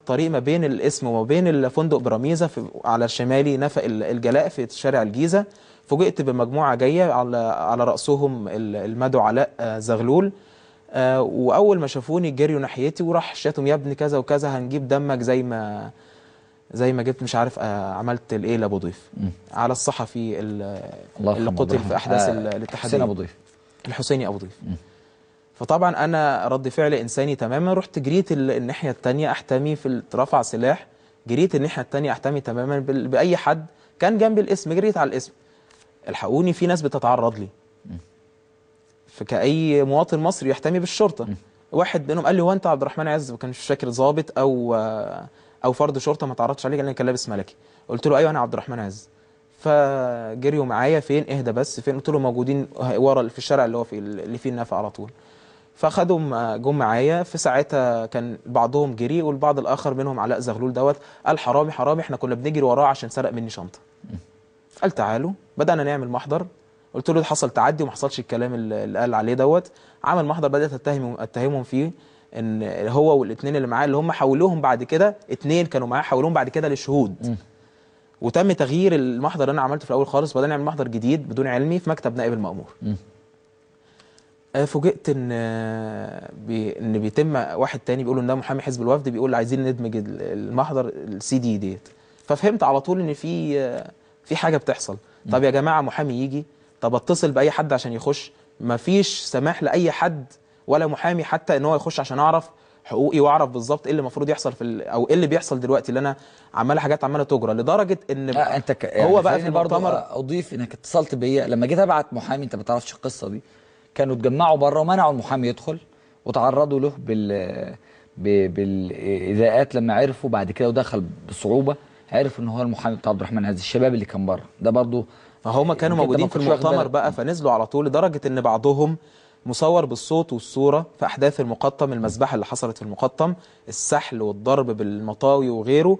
الطريق ما بين الاسم وما بين الفندق براميزا على شمالي نفق الجلاء في شارع الجيزة. فوجئت بمجموعة جاية على رأسهم المدعو علاء زغلول، وأول ما شافوني جريوا ناحيتي وراح شاتم يا ابني كذا وكذا، هنجيب دمك زي ما جبت مش عارف عملت الايه لابو ضيف على الصحفي اللي قتل في احداث الاتحادية، ابو ضيف، الحسيني ابو ضيف. فطبعا انا رد فعل انساني تماما، رحت جريت الناحية الثانية احتمي في رفع سلاح، جريت الناحية الثانية احتمي تماما باي حد كان جنب الاسم، جريت على الاسم، الحقوني في ناس بتتعرض لي. فكأي مواطن مصري يحتمي بالشرطة. واحد منهم قال لي هو انت عبد الرحمن عز؟ ما كانش فاكر ضابط او فرد شرطه، ما تعرضش عليه لان كان لابس ملكي. قلت له ايوه انا عبد الرحمن عز. فجريوا معايا، فين؟ اهدى بس، فين؟ قلت له موجودين ورا في الشارع اللي هو في اللي فيه النفق على طول. فخدوا جم معايا. في ساعتها كان بعضهم جري والبعض الاخر منهم علاء زغلول دوت قال حرامي حرامي، احنا كنا بنجري وراه عشان سرق مني شنطه. قال تعالوا، بدانا نعمل محضر. قلت له حصل تعدي وما حصلش الكلام اللي قال عليه دوت. عمل محضر، بدات اتهمهم فيه ان هو والاثنين اللي معاه اللي هم حولوهم بعد كده، اثنين كانوا معاه حولوهم بعد كده لشهود. وتم تغيير المحضر اللي انا عملته في الاول خالص، بدأنا نعمل محضر جديد بدون علمي في مكتب نائب المأمور. فوجئت ان بيتم واحد تاني بيقول ان ده محامي حزب الوفد، بيقول عايزين ندمج المحضر السي دي ديت. ففهمت على طول ان في حاجة بتحصل. طب يا جماعة محامي يجي، طب اتصل باي حد عشان يخش، مفيش سماح لاي حد ولا محامي حتى ان هو يخش عشان اعرف حقوقي واعرف بالظبط ايه اللي المفروض يحصل في او ايه اللي بيحصل دلوقتي، اللي انا عماله حاجات عماله تجرى لدرجة ان انت يعني هو بقى في المؤتمر. اضيف انك اتصلت بيا لما جيت ابعت محامي، انت ما تعرفش القصة دي، كانوا اتجمعوا بره ومنعوا المحامي يدخل وتعرضوا له بالايذاءات لما عرفوا بعد كده، ودخل بصعوبة، عرفوا ان هو المحامي بتاع عبد الرحمن عز. الشباب اللي كان بره ده برضه فهم كانوا موجودين في المؤتمر بقى، فنزلوا على طول لدرجة ان بعضهم مصور بالصوت والصورة في أحداث المقطم، المذبحة اللي حصلت في المقطم، السحل والضرب بالمطاوي وغيره،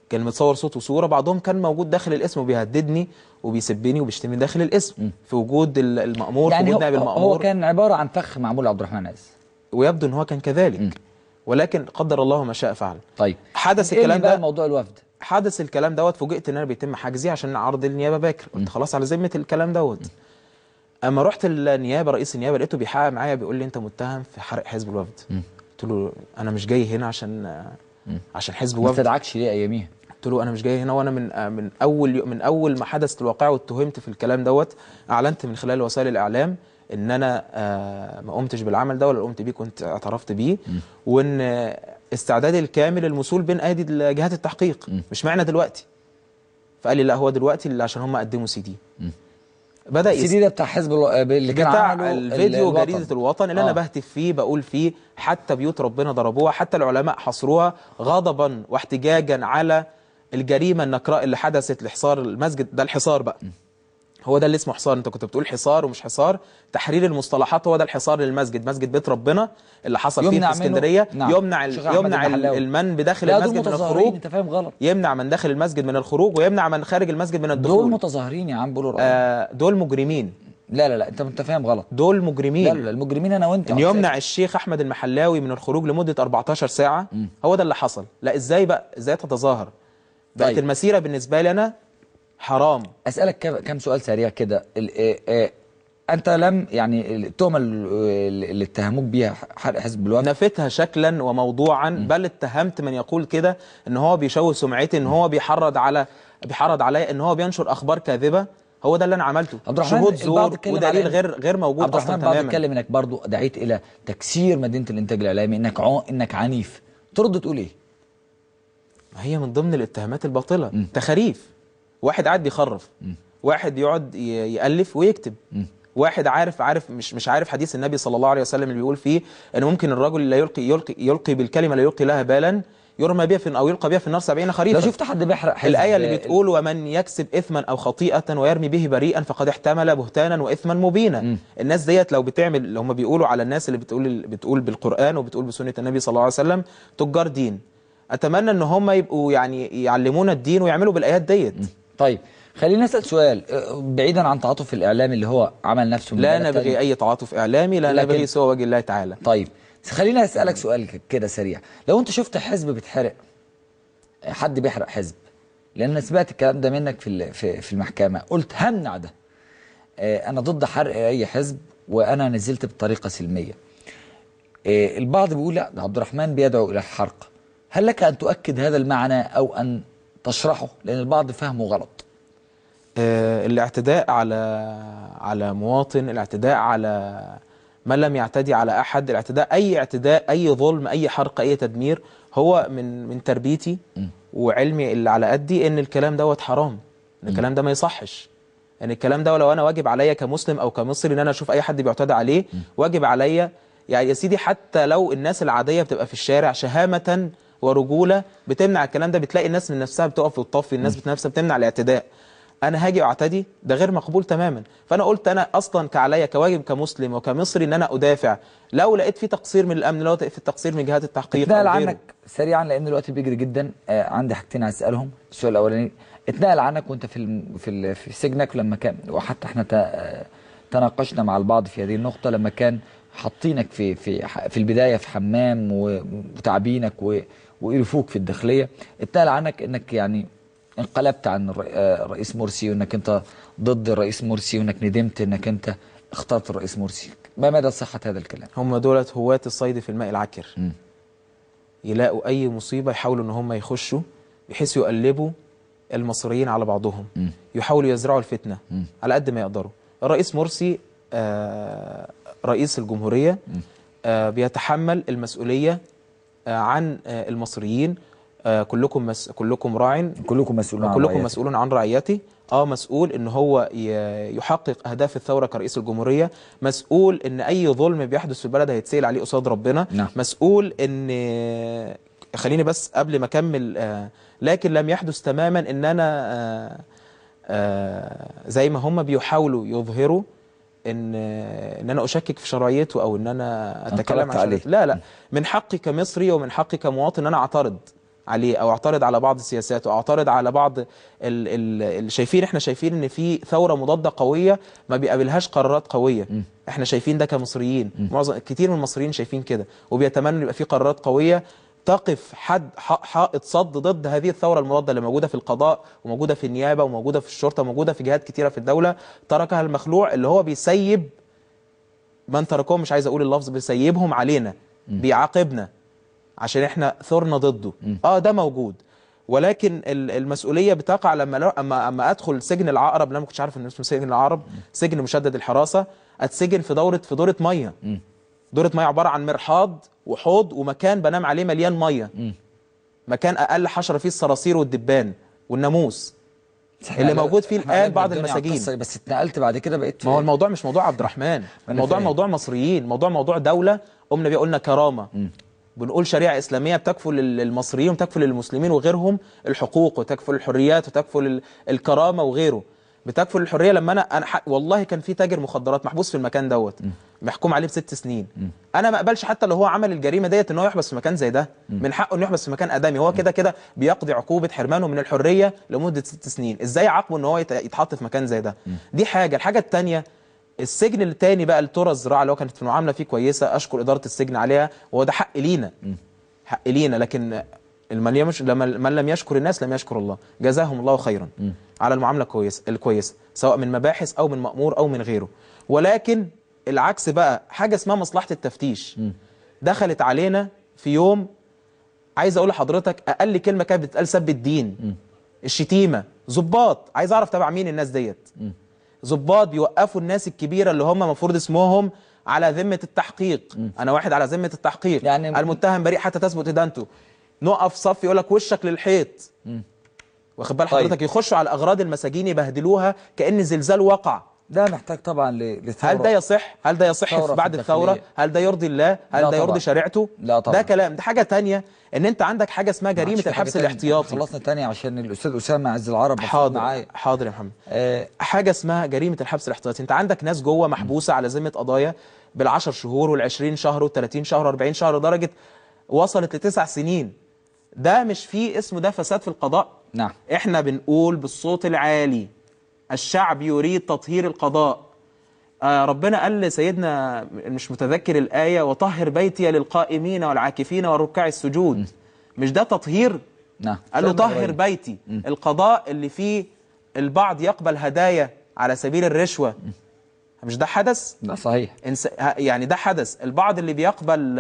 كان متصور صوت وصورة. بعضهم كان موجود داخل الاسم وبيهددني وبيسبني وبيشتمني داخل الاسم في وجود المأمور، يعني في وجود نائب المأمور. هو كان عبارة عن فخ معمول لعبد الرحمن عز، ويبدو ان هو كان كذلك، ولكن قدر الله ما شاء فعل. طيب حدث الكلام ده، موضوع الوفد حدث الكلام دوت، فوجئت ان انا بيتم حجزي عشان عرض النيابة باكر. قلت خلاص على ذمة الكلام دوت. اما رحت النيابة، رئيس النيابة لقيته بيحقق معايا، بيقول لي انت متهم في حرق حزب الوفد. قلت له انا مش جاي هنا عشان حزب وفد. ما استدعكش ليه اياميها؟ قلت له انا مش جاي هنا، وانا من اول ما حدثت الواقعة واتهمت في الكلام دوت، اعلنت من خلال وسائل الاعلام ان انا ما قمتش بالعمل ده ولا قمت بيه، كنت اعترفت بيه، وان استعدادي الكامل للمسؤول بين ايدي جهات التحقيق. مش معنى دلوقتي. فقال لي لا هو دلوقتي اللي عشان هم قدموا سي دي. بدأ السي دي ده بتاع حزب اللي كان بتاع الفيديو جريدة الوطن اللي انا بهتف فيه، بقول فيه حتى بيوت ربنا ضربوها، حتى العلماء حصروها غضبا واحتجاجا على الجريمة النكراء اللي حدثت لحصار المسجد. ده الحصار بقى، هو ده اللي اسمه حصار. انت كنت بتقول حصار ومش حصار، تحرير المصطلحات هو ده الحصار للمسجد، مسجد بيت ربنا اللي حصل فيه في اسكندرية. نعم. يمنع المن بداخل المسجد من الخروج. انت فاهم غلط. يمنع من داخل المسجد من الخروج، ويمنع من خارج المسجد من الدخول. دول متظاهرين يا عم بيقولوا رأيهم. دول مجرمين. لا لا لا، انت فاهم غلط. دول مجرمين. لا لا، المجرمين انا وانت. ان يمنع الشيخ احمد المحلاوي من الخروج لمدة 14 ساعة، هو ده اللي حصل. لا ازاي بقى، ازاي تتظاهر؟ بقت طيب. المسيرة بالنسبة لي انا حرام. اسالك كم سؤال سريع كده. انت لم يعني التهمة اللي اتهموك بيها حرق حزب الوفد نفيتها شكلا وموضوعا، بل اتهمت من يقول كده ان هو بيشوه سمعتي، ان هو بيحرض عليا، ان هو بينشر اخبار كاذبة. هو ده اللي انا عملته. شهود زور ودليل غير موجود اصلا تماما. البعض اتكلم انك برضو دعيت الى تكسير مدينة الانتاج الاعلامي، انك عنيف. ترد تقول ايه؟ هي من ضمن الاتهامات الباطلة. تخاريف. واحد قاعد بيخرف، واحد يقعد يألف ويكتب، واحد عارف مش عارف حديث النبي صلى الله عليه وسلم اللي بيقول فيه ان ممكن الرجل لا يلقي بالكلمة لا يلقي لها بالا يرمى بها في او يلقى بها في النار 70 خريفا. لو شفت حد بيحرق حزب، الايه اللي بتقول ومن يكسب اثما او خطيئة ويرمي به بريئا فقد احتمل بهتانا واثما مبينا. الناس ديت لو بتعمل، لو هم بيقولوا على الناس اللي بتقول بالقران وبتقول بسنة النبي صلى الله عليه وسلم تجار دين، اتمنى ان هم يبقوا يعني يعلمونا الدين ويعملوا بالايات ديت. طيب خلينا نسأل سؤال بعيدا عن تعاطف الإعلام اللي هو عمل نفسه. لا نبغي أي تعاطف إعلامي، لا نبغي سوى وجه الله تعالى. طيب خلينا أسألك سؤال كده سريع. لو أنت شفت حزب بيتحرق حد بيحرق حزب، لان انا سمعت الكلام ده منك في المحكمة، قلت همنع ده. انا ضد حرق اي حزب وانا نزلت بطريقة سلمية. البعض بيقول لا، ده عبد الرحمن بيدعو الى الحرق. هل لك ان تؤكد هذا المعنى او ان تشرحه؟ لان البعض فهمه غلط. الاعتداء على مواطن، الاعتداء على من لم يعتدي على احد، الاعتداء، اي اعتداء، اي ظلم، اي حرق، اي تدمير، هو من تربيتي وعلمي اللي على قدي ان الكلام دوت حرام، ان الكلام ده ما يصحش، ان الكلام ده لو انا واجب عليا كمسلم او كمصري ان انا اشوف اي حد بيعتدى عليه واجب عليا. يعني يا سيدي حتى لو الناس العادية بتبقى في الشارع شهامه ورجوله بتمنع الكلام ده، بتلاقي الناس من نفسها بتقف وتطفي، الناس نفسها بتمنع الاعتداء. انا هاجي واعتدي، ده غير مقبول تماما. فانا قلت انا اصلا كعليا كواجب كمسلم وكمصري ان انا ادافع لو لقيت في تقصير من الامن، لو لقيت في تقصير من جهات التحقيق. اتنقل عنك سريعا لان الوقت بيجري جدا. عندي حاجتين عايز اسالهم. السؤال الاولاني، اتنقل عنك وانت في سجنك لما كان، وحتى احنا تناقشنا مع البعض في هذه النقطة، لما كان حاطينك في في في البداية في حمام وتعبينك وقرفوك في الداخلية، اتنقل عنك انك يعني انقلبت عن الرئيس مرسي، وانك انت ضد الرئيس مرسي، وانك ندمت انك انت اخترت الرئيس مرسي. ما مدى صحة هذا الكلام؟ هم دولت هواة الصيد في الماء العكر. يلاقوا اي مصيبة يحاولوا ان هم يخشوا بحيث يقلبوا المصريين على بعضهم، يحاولوا يزرعوا الفتنة على قد ما يقدروا. الرئيس مرسي رئيس الجمهورية بيتحمل المسؤولية عن المصريين. كلكم راع، كلكم مسؤول عن رعيته. مسؤول ان هو يحقق اهداف الثورة كرئيس الجمهورية، مسؤول ان اي ظلم بيحدث في البلد هيتسال عليه قصاد ربنا. نعم. مسؤول ان، خليني بس قبل ما اكمل، لكن لم يحدث تماما ان انا زي ما هم بيحاولوا يظهروا ان انا اشكك في شرعيته او ان انا اتكلم عن شرعيته. لا لا، من حقي كمصري ومن حقي كمواطن ان انا اعترض عليه، او اعترض على بعض السياسات، او اعترض على بعض اللي شايفين. احنا شايفين ان في ثورة مضادة قوية ما بيقابلهاش قرارات قوية. احنا شايفين ده كمصريين، معظم كتير من المصريين شايفين كده وبيتمنوا يبقى في قرارات قوية تقف حد حائط صد ضد هذه الثورة المضادة اللي موجودة في القضاء وموجودة في النيابة وموجودة في الشرطة وموجودة في جهات كتيرة في الدولة، تركها المخلوع اللي هو بيسيب من تركهم، مش عايز اقول اللفظ، بيسيبهم علينا، بيعاقبنا عشان احنا ثورنا ضده. ده موجود، ولكن المسؤولية بتقع لما اما ادخل سجن العقرب. انا ما كنتش عارف ان اسمه سجن العقرب، سجن مشدد الحراسة. اتسجن في دوره مية. دوره مية عبارة عن مرحاض وحوض ومكان بنام عليه مليان مية، مكان اقل حشرة فيه الصراصير والدبان والناموس اللي موجود فيه الان بعض المساجين. بس اتنقلت بعد كده بقيت، ما هو الموضوع مش موضوع عبد الرحمن، الموضوع موضوع مصريين، الموضوع موضوع دولة. قمنا بيه قلنا كرامة، بنقول شريعة إسلامية بتكفل للمصريين وتكفل للمسلمين وغيرهم الحقوق وتكفل الحريات وتكفل الكرامة وغيره، بتكفل الحرية. لما أنا والله كان في تاجر مخدرات محبوس في المكان دوت، محكوم عليه ب6 سنين. أنا ما أقبلش حتى لو هو عمل الجريمة ديت إن هو يحبس في مكان زي ده. من حقه إنه يحبس في مكان آدمي. هو كده كده بيقضي عقوبة حرمانه من الحرية لمدة 6 سنين، إزاي عاقبة إن هو يتحط في مكان زي ده؟ دي حاجة. الحاجة التانية، السجن الثاني بقى الترى الزراعة اللي هو كانت في المعاملة فيه كويسة، اشكر ادارة السجن عليها، وهو ده حق لينا، حق لينا. لكن من لم يشكر الناس لم يشكر الله، جزاهم الله خيرا على المعاملة الكويسة سواء من مباحث او من مأمور او من غيره. ولكن العكس بقى، حاجة اسمها مصلحة التفتيش دخلت علينا في يوم، عايز اقول لحضرتك اقل كلمة كانت بتتقال سب الدين، الشتيمة. ظباط، عايز اعرف تبع مين الناس ديت. ظباط بيوقفوا الناس الكبيرة اللي هم المفروض اسمهم على ذمه التحقيق. انا واحد على ذمه التحقيق، يعني المتهم بريء حتى تثبت ادانته. نقف صف يقول لك وشك للحيط. واخد بال حضرتك؟ يخشوا على اغراض المساجين يبهدلوها كأن زلزال وقع. ده محتاج طبعا لثوره. هل ده يصح؟ هل ده يصح في بعد الثورة؟ هل ده يرضي الله؟ هل ده يرضي شريعته؟ لا طبعا. ده كلام. ده حاجة تانية، ان انت عندك حاجة اسمها جريمة الحبس الاحتياطي. خلصنا تاني عشان الاستاذ اسامة عز العرب. حاضر معايا. حاضر يا محمد. حاجة اسمها جريمة الحبس الاحتياطي. انت عندك ناس جوه محبوسة على ذمه قضايا بال10 شهور وال20 شهر وال30 شهر و40 شهر، لدرجة وصلت ل9 سنين. ده مش فيه اسمه ده فساد في القضاء؟ نعم. احنا بنقول بالصوت العالي الشعب يريد تطهير القضاء. ربنا قال لسيدنا، مش متذكر الآية، وطهر بيتي للقائمين والعاكفين والركع السجود. مش ده تطهير؟ نعم. قال له طهر بيتي. القضاء اللي فيه البعض يقبل هدايا على سبيل الرشوة، مش ده حدث؟ ده صحيح. يعني ده حدث. البعض اللي بيقبل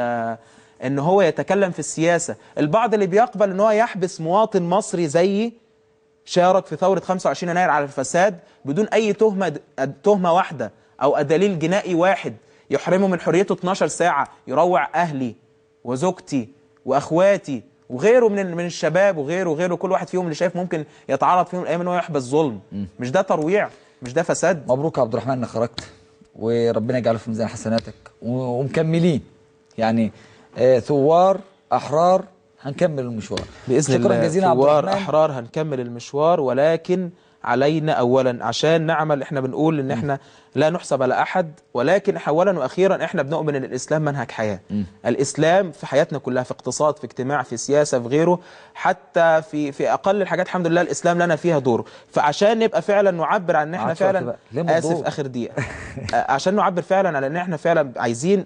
ان هو يتكلم في السياسة، البعض اللي بيقبل ان هو يحبس مواطن مصري زيي شارك في ثورة 25 يناير على الفساد بدون اي تهمة واحدة او دليل جنائي واحد، يحرمه من حريته 12 ساعة، يروع اهلي وزوجتي واخواتي وغيره من الشباب وغيره وغيره، كل واحد فيهم اللي شايف ممكن يتعرض فيهم الايام ان هو يحبس ظلم. مش ده ترويع؟ مش ده فساد؟ مبروك يا عبد الرحمن انك خرجت، وربنا يجعله في ميزان حسناتك، ومكملين يعني ثوار احرار هنكمل المشوار باذن الله. شكرا جزيلا عبد ثوار الرحمن. احرار هنكمل المشوار، ولكن علينا اولا عشان نعمل، احنا بنقول ان احنا لا نحسب على احد، ولكن اولا واخيرا احنا بنؤمن ان الاسلام منهج حياة. الاسلام في حياتنا كلها، في اقتصاد، في اجتماع، في سياسة، في غيره، حتى في اقل الحاجات الحمد لله الاسلام لنا فيها دور. فعشان نبقى فعلا نعبر عن ان احنا فعلا، اسف اخر دقيقة، عشان نعبر فعلا على ان احنا فعلا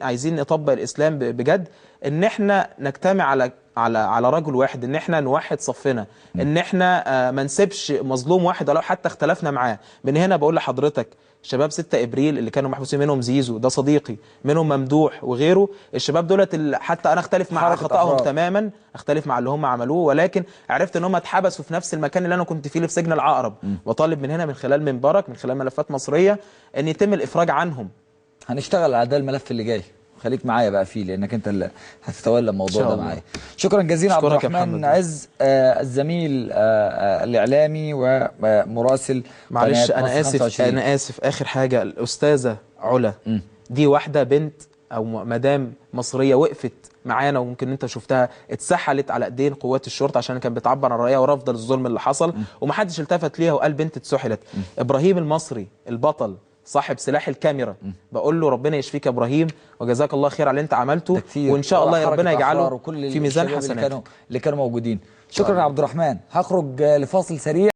عايزين نطبق الاسلام بجد، ان احنا نجتمع على على على رجل واحد، ان احنا نوحد صفنا، ان احنا ما نسيبش مظلوم واحد ولو حتى اختلفنا معاه. من هنا بقول لحضرتك شباب 6 ابريل اللي كانوا محبوسين، منهم زيزو ده صديقي، منهم ممدوح وغيره، الشباب دولت حتى انا اختلف مع خطأهم تماما، اختلف مع اللي هم عملوه، ولكن عرفت ان هم اتحبسوا في نفس المكان اللي انا كنت فيه في سجن العقرب. وطالب من هنا من خلال منبرك، من خلال ملفات مصرية، ان يتم الافراج عنهم. هنشتغل على ده الملف اللي جاي، خليك معايا بقى فيه لانك انت اللي هتتولى الموضوع ده معايا. شكرا جزيلا عبد الرحمن عز، الزميل الاعلامي ومراسل. معلش انا اسف، انا اسف، اخر حاجة، الاستاذة علا دي واحدة بنت او مدام مصرية وقفت معانا، وممكن انت شفتها اتسحلت على ايدين قوات الشرطة عشان كانت بتعبر عن رايها ورافضه للظلم اللي حصل، ومحدش التفت ليها وقال بنت اتسحلت. ابراهيم المصري البطل صاحب سلاح الكاميرا، بقول له ربنا يشفيك يا ابراهيم وجزاك الله خير على اللي انت عملته، وان شاء الله ربنا يجعله في ميزان حسناتك اللي كانوا موجودين. شكرا يا عبد الرحمن. هخرج لفاصل سريع.